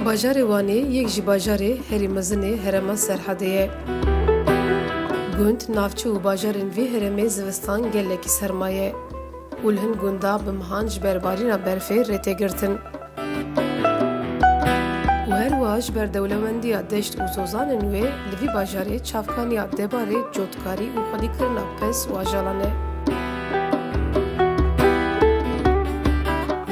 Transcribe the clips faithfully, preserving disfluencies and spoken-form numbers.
Bajarê Wanê yek ji bajarê herî mezin ê herêma Serhedê ye. Gund, navçe û bajarên vî herêmê zivistan gelekî serma ye û li hin gunda bi mehan ji ber barîna berfê rê tê girtin. Û her wiha ji ber dewlemendiya deşt û zozanên wê li vî bajarê çavkaniya debarê cotkarî û xwedîkirina pez û ajalan e.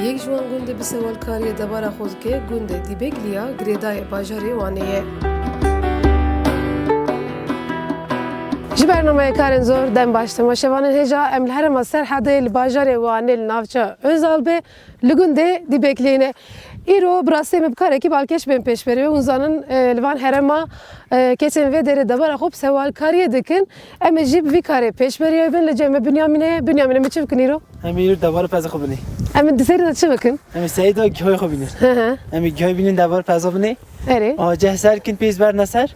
Yek ji wan gundê bi sewalkariyê debara xwe dike gundê Dîbeklî ya girêdayê bajarê Wanê ye. Ji bernameya Karên Zor dem baş temaşevanên hêja, em li herêma Serhedê li bajarê Wanê li navçeya Ozalbê li gundê Dîbekliyê ne. Îro bi rastî em ê bi karekî balkêş bên pêşberî wê. Hûn zanin, e, li van herêma, e, kesên vê derê debara xwe bi sewalkariyê dikin. Em ê jî bi vî karê pêşberî wê bin. Li cem me Binyamîn heye. Binyamîn, em ê çi bikin îro? Em ê îro debara pezê xwe binê. Em ê di serî de çi bikin? Em ê serî de gihayê xwe bînin. Hı hı. Em ê gihayê bînin, debara peza binê. Erê. A, ceh ser kin pêz berne ser.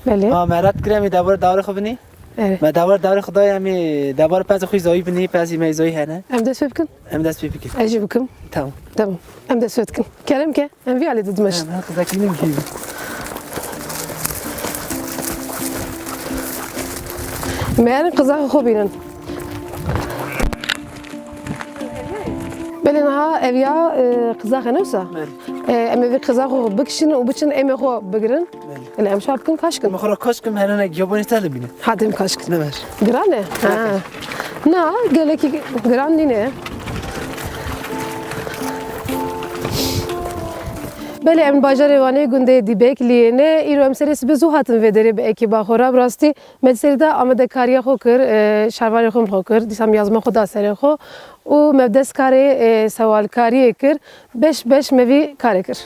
Belê. A, me red kir em ê debara dewrê xwe binê. Erê. Me dewar dewrê xwe dayê, em ê dewar pezê xwe zayî binê, pezê me zayî hene. Em dest pê bikin? Em dest pê bikin. Ez jî bikim. Tamam. Tamam. Em dest pê dikin. Kerem ke, em vî alî de dimeşin. Em her qizakî min kî. Me erin qizaxa xwe bînin. Belê niha ev ya, e, qizax e, ne wisa? Belê. E, em ê vî qizaxa xwe bikişînin û biçin êmê xwe bigirin. Belê. Lê em şa bikin kaş kin. Em xwe ra kaş kin, herene giyabanê te dibîne. Hadi em kaş kin. Ne ber. Giran e? Ha. Na, gelekî giran nîne. Belê, em bajarê Wanê gundê Dîbekliyê ne. Îro em serê sibê zû hatin vê derê bi ekîba xwe re. Bi rastî me di serî de amadekariya xwe kir, e, şarvanê xwe min xwe kir, dîsa em yazma xwe da serê xwe û me bi dest karê, e, sewalkariyê kir. Beş beş me vî karê kir.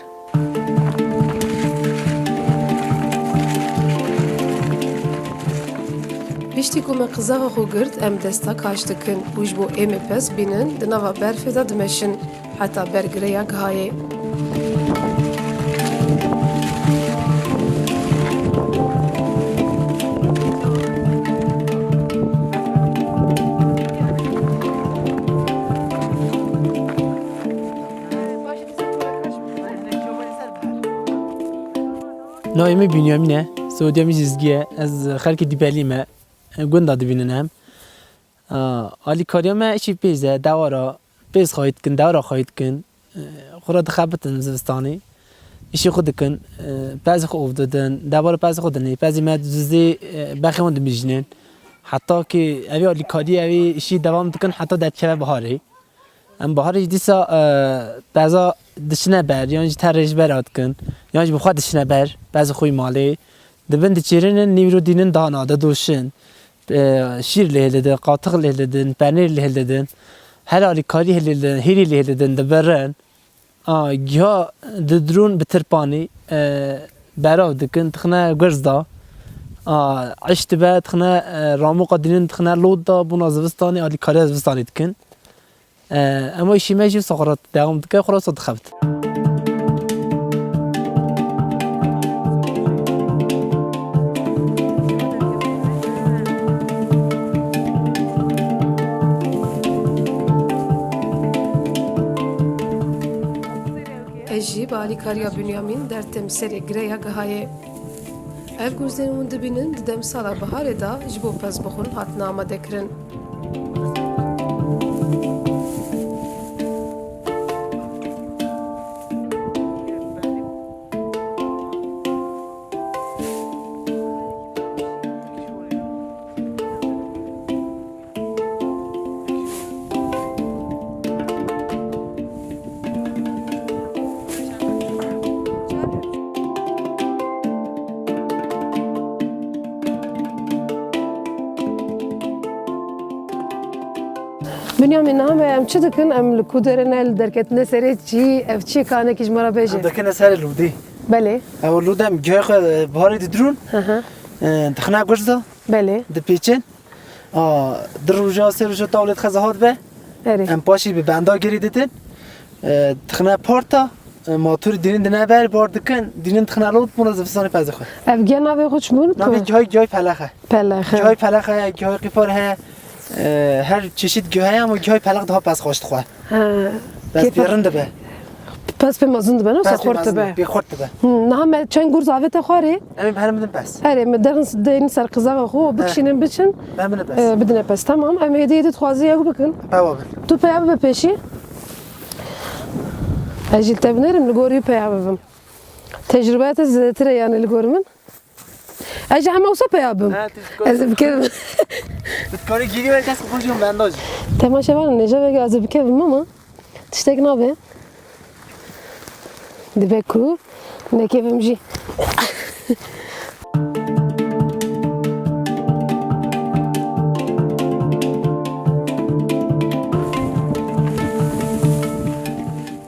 Piştî ku me qizaxa xwe girt, em desta kaş dikin û ji bo êmê pez bînin, di nava berfê de dimeşin heta ber gireya gihayê. Navê min Bînyamîn e, soyadê min Cizgî ye. Ez xelkê Dîbelî me, gunda dibînin em. A, alîkariya me îşî pêz e, dewara pêz xwayî dikin, dewara xwayî dikin. E, xwe re dixebitin zivistanê. Îşê xwe dikin, e, pezê xwe ov didin, dewara pezê xwe dinê, pezê me dizê, e, bexê wan dimijînin. Heta ki evî alîkariyê evî îşî devam dikin heta derkeve biharê. Em biharê jî dîsa, e, peza diçine ber, yan jî terê ji ber dikin, yan jî bi xwe diçine ber, pezê xwe yî malê. Dibin diçêrinin, nîvro dînin dana, didoşin. E, şîr lê hildidin, qatix lê hildidin, penêr lê hildidin. Her alîkarî hildidin, hêrî lê hildidin, dibirin. A, giha didirûn bi tirpanî, e, berav dikin, tixine gurz da. A, iş dibe, tixine, e, ramoqa dînin, tixine lot da, bona zivistanê, alîkariya zivistanê dikin. E, ema îşî me jî wisa xwe re dewam dike, xwe re wisa dixebit. Ez jî bi alîkariya Binyamîn dertêm serê gireya gihayê. Ev gurzên hûn dibînin di demsala biharê de ji bo pez bixwin hatine amadekirin. Binyamîn, niha me em çi dikin? Em li ku derê ne, li derketine serê çî, ev çi kanekî ji me re bêje? Em dikine serê lûdê. Belê. Ew lûdê em gihê xwe, e, biharê didirûn. Hı hı. E, dixine gurz de. Belê. Dipêçin. A, di roja, sê roja tawlê dixe zihat be. Erê. Em paşî bi benda girê didin. E, dixine parta, e, matûrî dînin dine ber, bar dikin, dînin dixine lot, bona zivistanê pezê xwe. Ev giya navê xwe çi bûn? Navê gihayê, gihayê pelex e. Pelex e. Gihayê pelex e, gihayê qîfar heye. E, her çeşît giya heye ama gihayê pelex daha pez xweş dixwe. Ha. Pez pê rind dibe. Pez pê mezin dibe, ne? Pez pê xurt mezin dibe. Pê xurt dibe. Hı, niha me çend gurz avête xwarê. Em ê herin bidin pez. Erê, me derin, derin ser qizaxa xwe, bikişînin biçin. Em bidin pez. E, bidine pez, tamam. Em hêdî hêdî dixwazî ew bikin. Pewa bin. Tu peya bibe pêşî. Ez jî li te binêrim, li gor wî peya bibim. Tecrûbeya te zêdetir e, yani, li gor min. Ez ji heme wisa peya bim. Ha, tu dikar- Ez ê bikevim. Tu dikarî gîrî wê kes xwe jî benda jî. Temaşevan, nêja veke ez ê bikevim ama tiştek nabe. Dibe ku nekevim jî.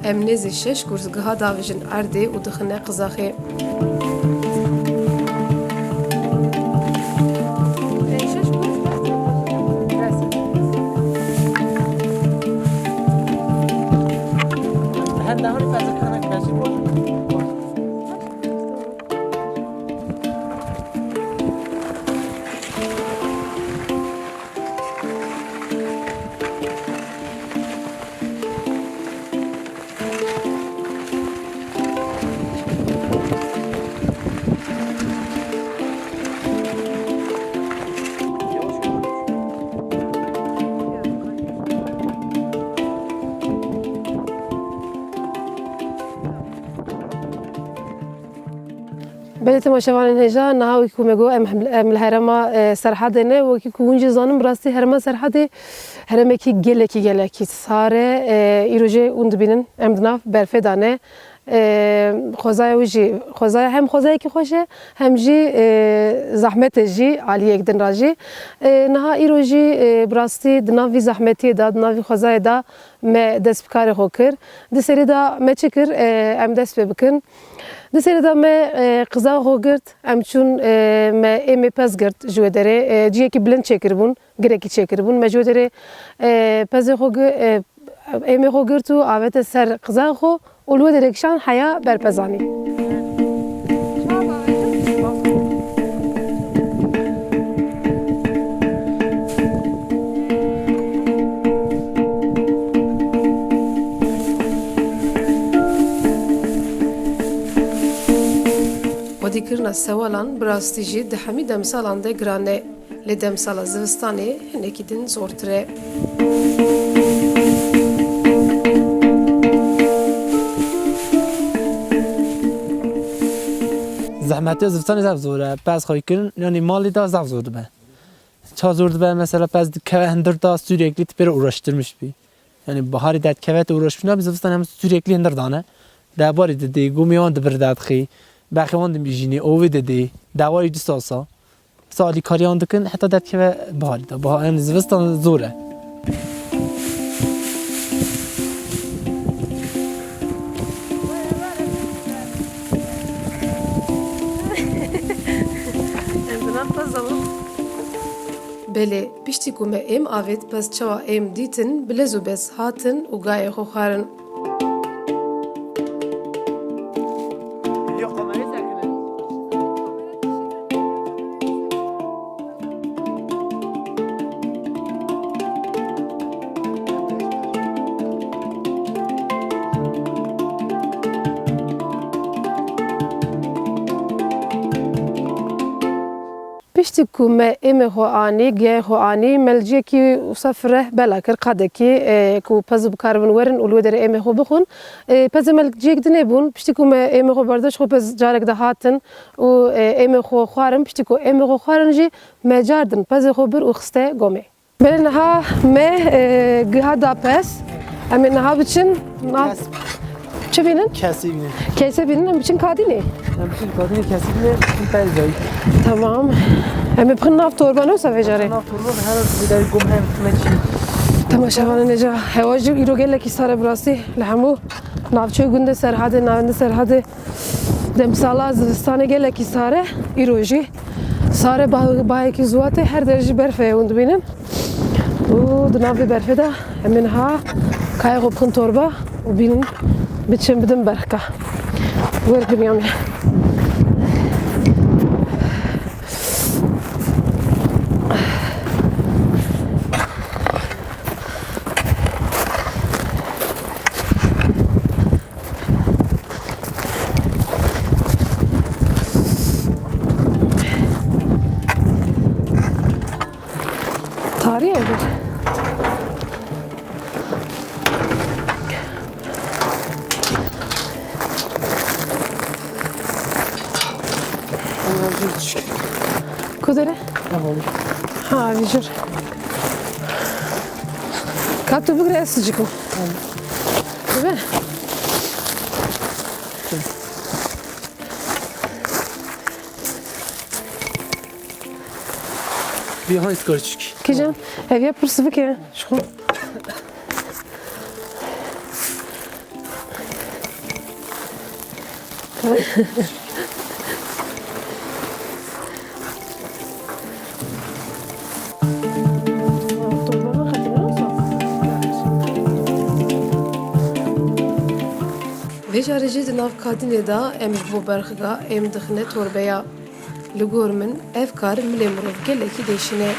Em nêzî şeş gurz giha davêjin erdê û dixine qizaxê. Belê temaşevanên hêja, niha wekî ku me got, em, em li herêma, e, Serhadê ne, wekî ku hûn jî zanin, bi rastî herêma Serhadê herêmekî gelekî, gelekî sar e. E, îro jî hûn dibînin, em di nav berfê de ne. E, xwezaya wî jî, xwezaya, hem xwezayekî xweş e, hem jî, e, zehmet e jî, aliyek din re jî. E, niha îro jî, e, bi rastî di nav vî zehmetiyê de, di nav vî xwezayê de me dest bi karê xwe kir. Di serî de me çi kir? E, em dest pê bikin. Di serê de me, e, qiza xwe girt, em çûn, e, me êmê pez girt ji wê derê. E, ciyekî bilind çêkiribûn, girekî çêkiribûn. Me ji wê derê, e, pezê xwe gi-, e, êmê xwe girt û avête ser qiza xwe û li wê derê kişand heya ber pezanî. Xwedîkirina sewalan bi rastî jî di hemî demsalan de giran e, lê demsala zivistanê hinekî din zortir e. Zehmetiya zivistanê zaf zor e. Pez xweykirin, yanî malê de zaf zor dibe. Ça zor dibe, mesela pez dikeve hundir da, sürekli tu pê re uğraştırmış bî. Yani baharî derdikeve te uğraşmış nabî, zivistan hem sürekli hundir dane. Debarî didî, gomê wan dibir derdixî, bexê wan dimîjînî, ovê didî, dewarî du sasa. Sa alîkariyan dikin, heta derdikeve baharî de. Baha-, yani zivistan zor e. Belê, piştî ku me êm avêt, pez çawa êm dîtin, bi lez û bez hatin û gayê xwe xwarin. Piştî ku me êmê xwe anî, giyayê xwe anî, me li ciyekî wisa fireh bela kir, qadekî, e, ku pez û bikaribin werin û li wê derê êmê xwe bixwin. E, pezê me li ciyek dinê bûn. Piştî ku me êmê xwe berde ji xwe, pez carek de hatin û, e, êmê xwe xwarin. Piştî ku êmê xwe xwarin jî me car din pezê xwe bir û xiste gomê. Belê niha me, e, giha da pez. Em ê niha biçin nav. Kes. Çi bînin? Kesî bînin. Kesê bînin, em biçin kadînê. Em biçin kadînê, kesî bînin, biçin pez dayî. Tamam. Em ê bixin nav torba, ne wisa vê carê? Nav torba, her bir de gom hem kime çi. Temaşevanê nêja, hewa jî îro gelekî sar e bi rastî. Li hemû navçeyo gundê Serhadê, navendê Serhadê. Demsala zivistanê gelekî sar e, îro jî sar e, bah-, bahekî ziwat e, her der jî berf e, hûn dibînin. Û di nav vê berfê de em ê niha kayê xwe bixin torba û bînin biçin bidin berxka. Wer Binyamîn. Tarî ev. Ku dere? Ha, vîjor. Ka tu bigire ez sicikim. Dibe? Vî hay skarçik. Kîjan? Ev ya pir sivik e. Ji xwe. Vê carê jî di nav kadînê de em ji bo berxiga êm dixine torbeya. Li gor min ev kar milê mirov gelekî dêşîne.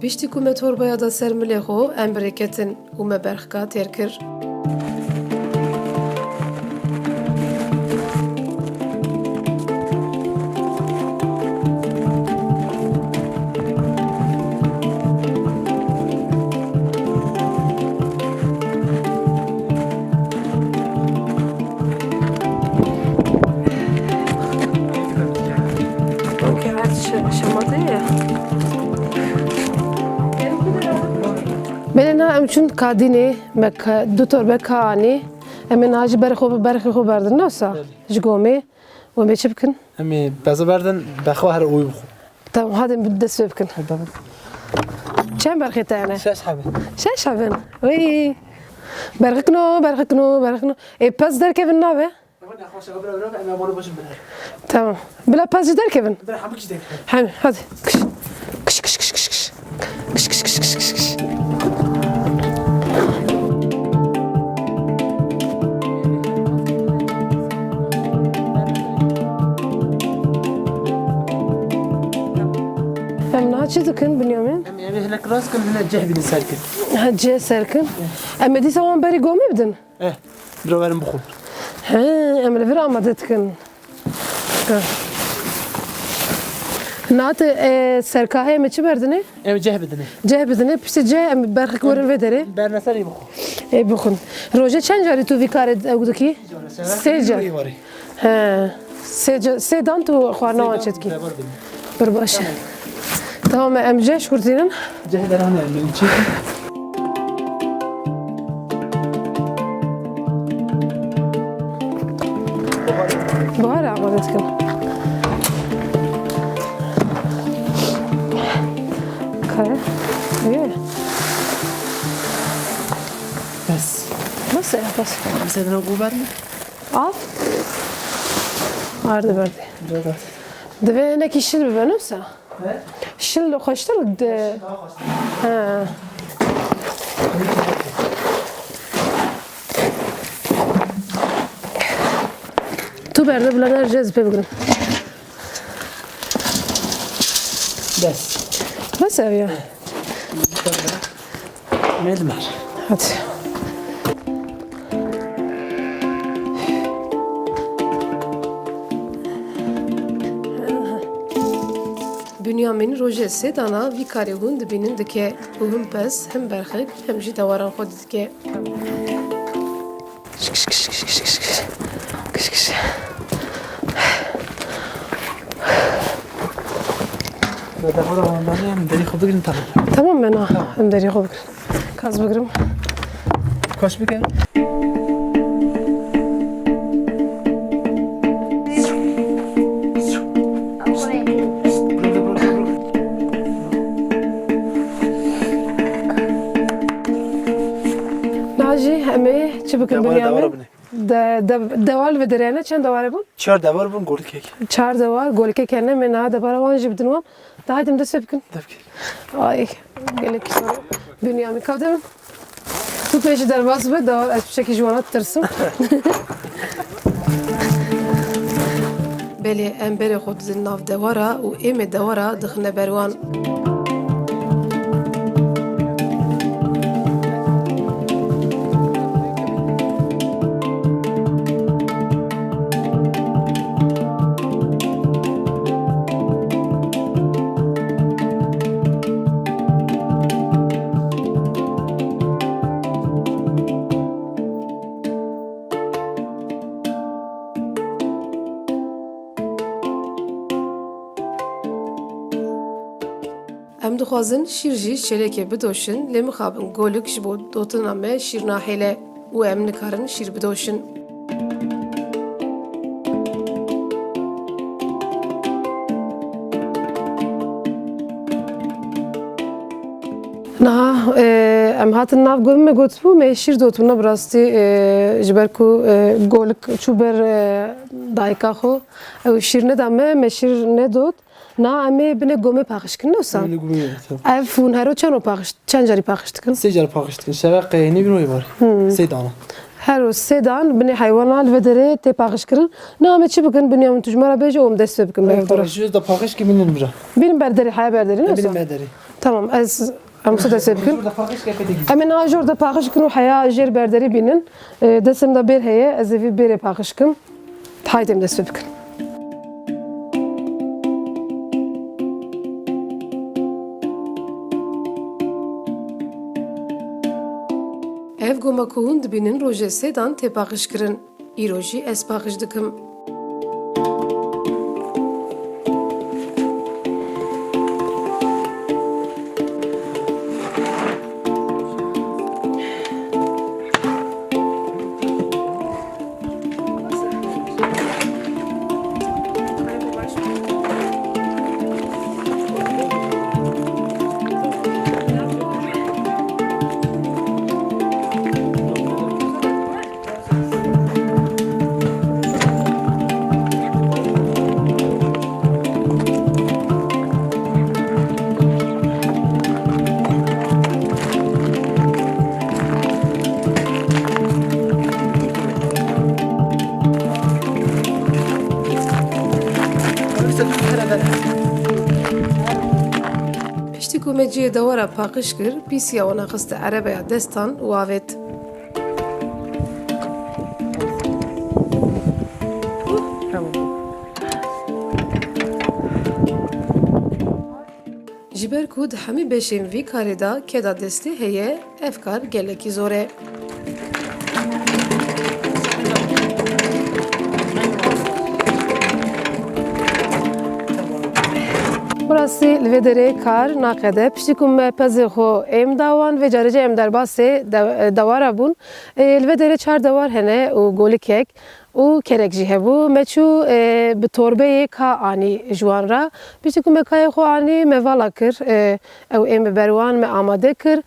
Piştî ku me torbaya da ser milê xwe, em bi rê ketin û me berxika têr kir. Belê niha em çûn kadînê, me ka-, du torbe ka anî. Em ê niha jî berê xwe, berxê xwe berdin, ne wisa? Belê. Ji gomê. Û em ê çi bikin? Em ê peza berdin, berxê xwe here û bixwin. Tamam, hadi em dest pê bikin. Hadi, tamam. Çend berxê te hene? Şeş hebe. Şeş hebe? Wî. Berxikno, berxikno, berxikno. Ê, pez derkevin nabe? Tamam. Bila pez jî derkevin. Bila hemik jî derkevin. Hem, hadi. Kış. Kış, kış, kış, kış, kış. Kış, kış, kış, kış, kış, kış. Em niha çi dikin, Binyamin? Em ê hinek rast kin, hinek ceh bidin serkin. Ha, ceh serkin. Em ê dîsa wan berî gomê bidin? Eh, bira verin bixwin. He, em li vir amade dikin. Niha te, e, serka heye, em ê çi berdinê? Em ceh bidinê. Ceh bidinê, piştî ceh em berxik werin vê derê. Berne serê bixwin. Ê bixwin. Rojê çend carî tu vî karê ew dikî? Sê car. He. Sê ca-, sê dan tu xwarina wan çêdikî. Pir baş e. Tamam, em ceh şkurtînin. Ceh derane, em çi? Bahar amade dikin. Kare. Ye. Bes. Bes e, bes. Mesela bu var mı? Al. Arde berdi. Biraz daha. Divê hinekî şil bibe, ne wisa? He? Şil xweştir di-, Daha fazla. He. Tu berde bila her cez pê bigrin. Bes. Bes ev ya. Mê dimer. Hadi. Bünyamin rojê sê dana vî karê hûn dibînin dike û him pez, him berxik, him jî dewaran xwe didike. Kış, kış, kış. Kış, kış. Bedava da ondan em derî xwe bigirin, tamam. Tamam, ben ha. Tamam. Em derî xwe bigirin. Kaz bigirim. Koş bigirin. Jî em ê çi bikin, Dewar, Binyamîn? Dewar bine. De, de, dewar li vê derê hene, çend dewar hebûn? Çar dewar bûn, golikek. Çar dewar, golikek hene, me niha dewara wan jî bidin wan. De haydi em dest pê bikin. Dest pê bikin. Ay, gelek zor. Binyamîn, ka de min. Tu pê jî derbas be, dewar, ez tiştekî ji wana ditirsim. Belê, em berê xwe didin nav dewara û êmê dewara dixine ber wan. Em dixwazin şîr jî şêlekê bidoşin, lê mixabin golik ji bo dotina me şîr nahêle û em nikarin şîr bidoşin. Niha, e, em hatin nav gomê, me gotibû, me şîr dotibûna, bi rastî, e, ji ber ku, e, golik çû ber, e, dayika xwe, ew şîr neda me, me şîr nedot. Na, em ê binê gomê paqij kin, ne wisa? Binê gomê, tabii. Ev hûn hero çend paqiş, çend carî paqij dikin? Sê car paqij dikin. Şeve qeyênî bin wê var. Hmm. Sê dana. Her roz sê dan binê heywana li vê derê tê paqij kirin. Na, em ê çi bikin? Binyamîn, tu ji me re bêje û em dest pê bikin bi ev dora. Ji da paqij ki binin bira. Binin ber derê, heya ber derê, ne wisa? Binin ber derê. Tamam, ez, em wisa dest pê bikin. Jor da paqij ki pê de gidin. Em ê niha jor da paqij kin û heya jêr ber derê bînin. E, destê min de bêr heye, ez ê vî bêrê paqij kim. Haydi em dest pê bikin. Ev goma ku hûn dibînin rojê sê dan tê paqijkirin. Îro jî ez paqij dikim. Piştî ku me cihê dewara paqij kir, pîsiya wana xiste erebeya destan û avêt. Ji ber ku di hemî beşên vî karê de keda destê heye, ev kar gelekî zor e. Bi rastî li vê derê kar naqede. Piştî ku me pezê xwe êm da wan, vê carê jî em derbasê de-, dewara bûn. Ê, li vê derê çar dewar hene û golikek. û kerek jî hebû. Me çû, e, bi torbeyê ka anî ji wan re. Piştî ku me kayê xwe anî, me vala kir, e, ew êm bi ber wan me amade kir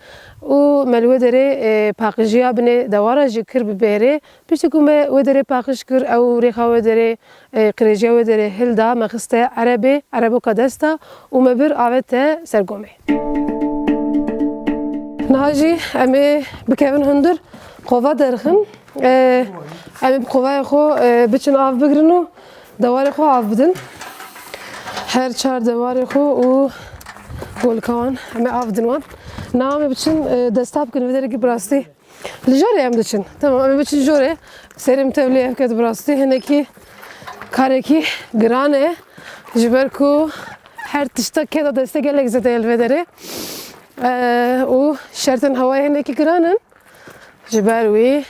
û me li wê derê, e, paqijiya binê dewara jî kir bi bêrê. Piştî ku me wê derê paqij kir, ew rêxa wê derê, e, qirêjiya wê derê hilda, me xiste erebê, ereboka desta û me bir avête ser gomê. Niha jî em ê bikevin hundir, qova derxin. E, em ê bi qovayê xwe, e, biçin av bigirin û dewarê xwe av bidin. Her çar dewarê xwe û golika wan em ê av bidin wan. Niha em ê biçin, e, desta bikin vê derekî bi rastî. Li jorê em diçin. Tamam, em ê biçin jorê. Serê min tevlî ev ket bi rastî. Hinekî karekî giran e. Ji ber ku her tişta keda destê gelek zêde ye li vê derê. E, û şertên hewayê hinekî giran in. Ji ber wî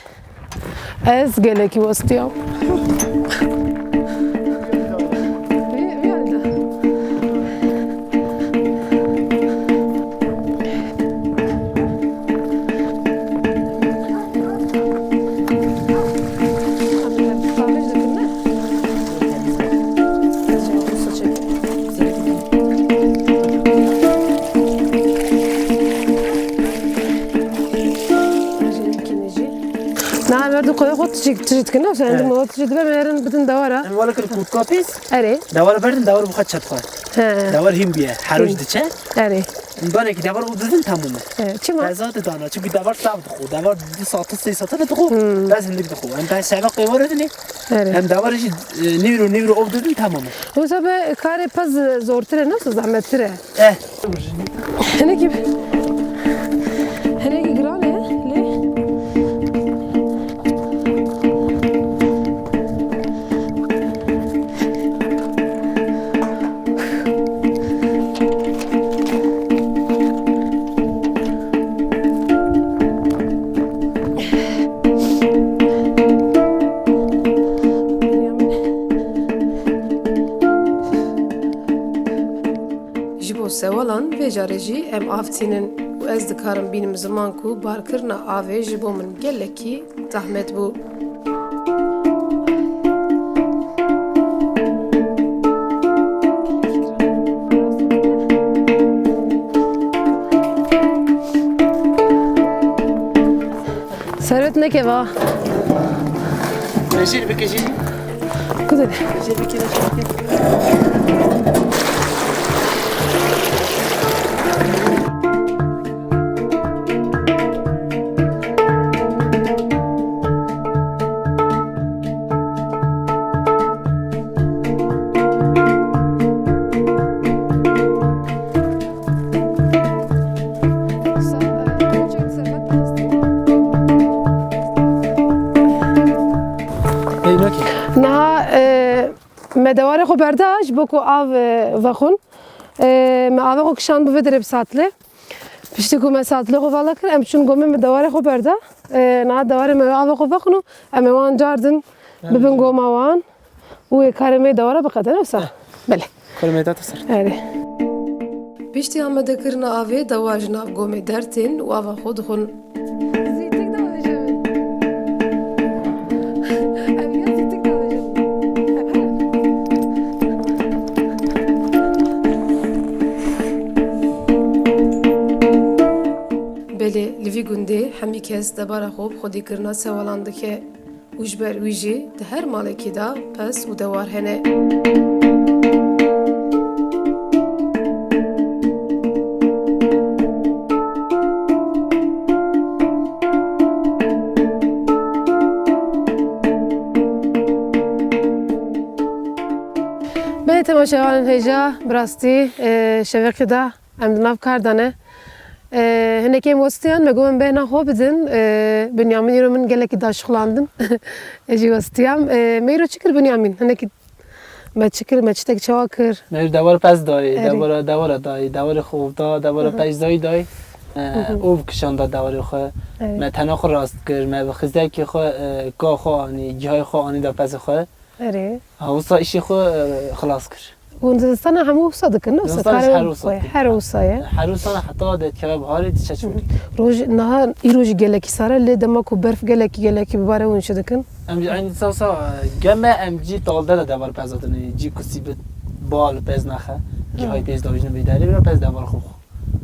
ez gelekî westiyam. Vî, vî halde. Ha, em her du qoya xwe tijî, tijî dikin, ne? Sen He. Em wala tijî dibe, em herin bidin dewara. Em wala kir kutka pîs. Erê. Dewara berdin, dewara bi xwe çet xwe. He. Dewar hîn bûye, heroj Hîn. Diçe. Erê. Banekî dewar û didin, tamam e. He, çima? Peza didana, çünkü dewar sav dixwe. Dewar du saat, sê saat dixwe. Hmm. Pez hindik dixwe. Em pez şeva qêwar dinê. Erê. Em dewar jî, e, nîvro, nîvro ov didin, tamam e. Wisa be karê pez zortir e, nasıl zahmettir e? Eh. Hinekî, hinekî giran e, lê. Ji bo sewalan vê carê jî em av tînin û ez dikarim bînim ziman ku barkirina avê ji bo min gelekî zehmet bû. Servet nekeva. Jêr bike jêr. Kudin. Jêr bike, jêr bike. Niha, e, me dewarê xwe berda ji bo ku av, e, vexwin. E, me avê xwe kişand bi vê derê bi satilê. Piştî ku me satilê xwe vala kir, em çûn gomê me dewarê xwe berda. E, niha dewarê me avê xwe vexwin û em ê wan cardin bibin goma wan. Û ê karê me dewara biqede, ne wisa? Belê. Karê me date ser. Erê. Piştî amadekirina avê dewar ji nav gomê dertên û ava xwe dixwin. Zîtik davêje min. Ev ya zîtik davêje min. Belê, li vî gundê hemî kes debara xwe bi xwedîkirina sewalan dike. Û ji ber wî jî di her malekî de pez û dewar hene. Belê temaşevanên hêja, bi rastî, e, şevekê de Em di nav kar de ne. E, hinek em westiyan, me got em bêhna xwe bidin. E, Binyamîn îro min gelekî daşixulandin. Ez jî westiyam. E, me îro çi kir Binyamîn? Hinekî me çi kir, me çitek çawa kir? Me îro dewar pez dayê, Erê. dewara, dewara dayê, dewarê xov da, dewara Aha. pez dayî dayê. E, Hı hı. Ov kişanda dewarê xwe. Evet. Me tena xwe rast kir, me bi xizekê xwe, e, ka xwe anî, gihayê xwe anî da pezê xwe. Erê. Ha, wisa îşê xwe, e, xilas kir. Hûn zivistana hemû wisa dikin, ne? Wisa Zivistana karê her wisa xwe, dikin. Her wisa ye. Her wisa heta dêtkeve biharê diçe çû. Roj, niha îro jî gelekî sar e, lê dema ku berf gelekî, gelekî bibare hûn çi dikin? Em jî eynî wisa, wisa, e, geme em jî talde de devar pez hatin, cî ku sîbit bal pez naxe, cî Hı. hay pez dajin vê derê, pez devar xwe xwe.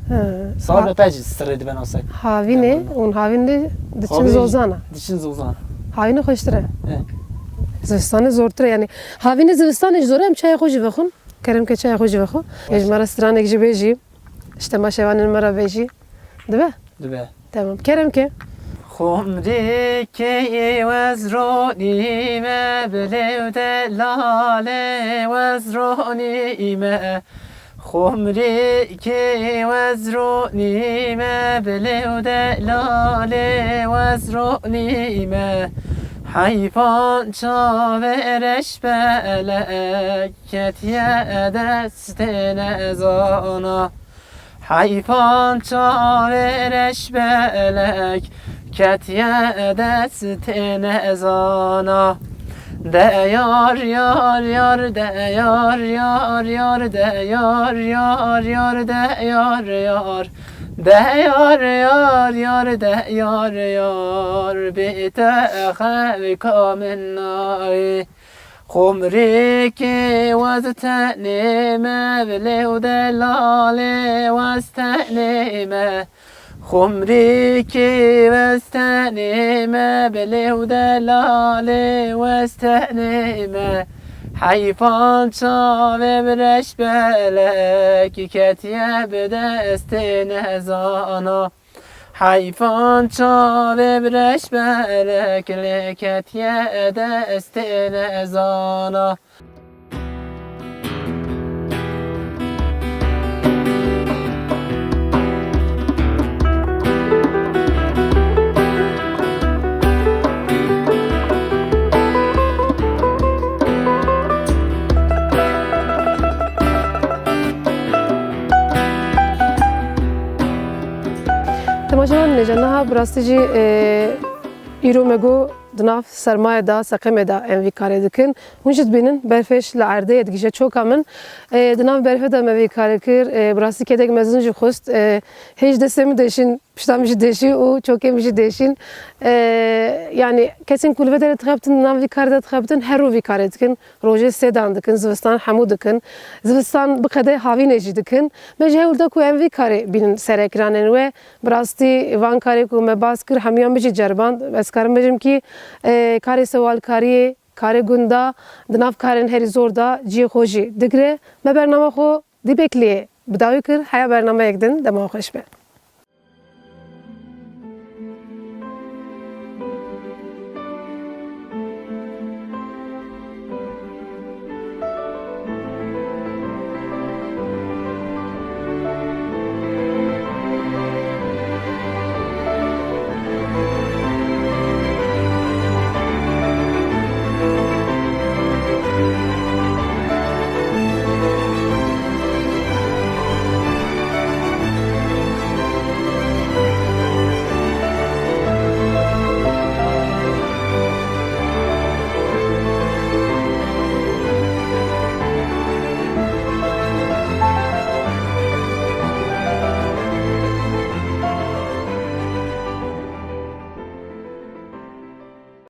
He. Sar Ha-, be pec sirê dibe nasek. Havînê, Devam. Hûn havînê diçin Havînê zozana. Diçin zozana. Havînê xweştir e. He. Zivistanê zortir e, yani. Havînê zivistanê jî zor e, em çayê xwe jî vexwin. Kerem ke çayê xwe jî vexwe. Baş. Ê ji me re stranek jî bêjî. Ji temaşevanên me re bêjî. Dibe? Dibe. Tamam. Kerem ke. Xumrîkê wez ronî me, bilêv de lalê wez ronî me. Xumrîkê wez ronî me, bilêv de lalê wez ronî me. Heyfan çavê reş belek ketiye destê nezana. Heyfan çavê reş belek ketiye destê nezana. De yar, yar, yar, de yar, yar, yar, de yar, yar, yar, de yar, yar. De yar, yar, yar, de yar, yar, bê te xevka min nayê. Xumrêkê wez tenê me, bilêv de lalê wez tenê me. Qumrîkî westenê me, bilê û delalê westenê me. Heyfan çavê bi reşbelek ketiye bi destê nezana. Heyfan çavê bi reşbelek lê ketiye destê nezana. Temaşevan, nêja niha bi rastî jî, e, îro me got, di nav sermayê de, seqemê de em vî karê dikin. Hûn jî dibînin, berfê ji li erdê ye digihîje çoka min. E, di nav berfê de me vî karê kir. E, bi rastî kedek mezin jî xwest. E, hêj destê min deşîn, pişta min jî deşî û çokê min jî deşîn. E, yanî kesên ku li vê derê dixebitin, di nav vî karê de dixebitin, her rû vî karê dikin. Rojê sêdan dikin, zivistan hemû dikin. Zivistan bi qedê havînê jî dikin. Me ji hewl da ku em vî karê bînin serekiranên we. Bi rastî van karê ku me bas kir, hemûyan min jî ceriband. Ez karim bêjim kî, e, karê sewalkariyê, karê gunda, di nav karên herî zor de cihê xwe jî digire. Me bernama xwe dî bêkliyê bi dawî kir, heya bernameyek din, dema xweş be.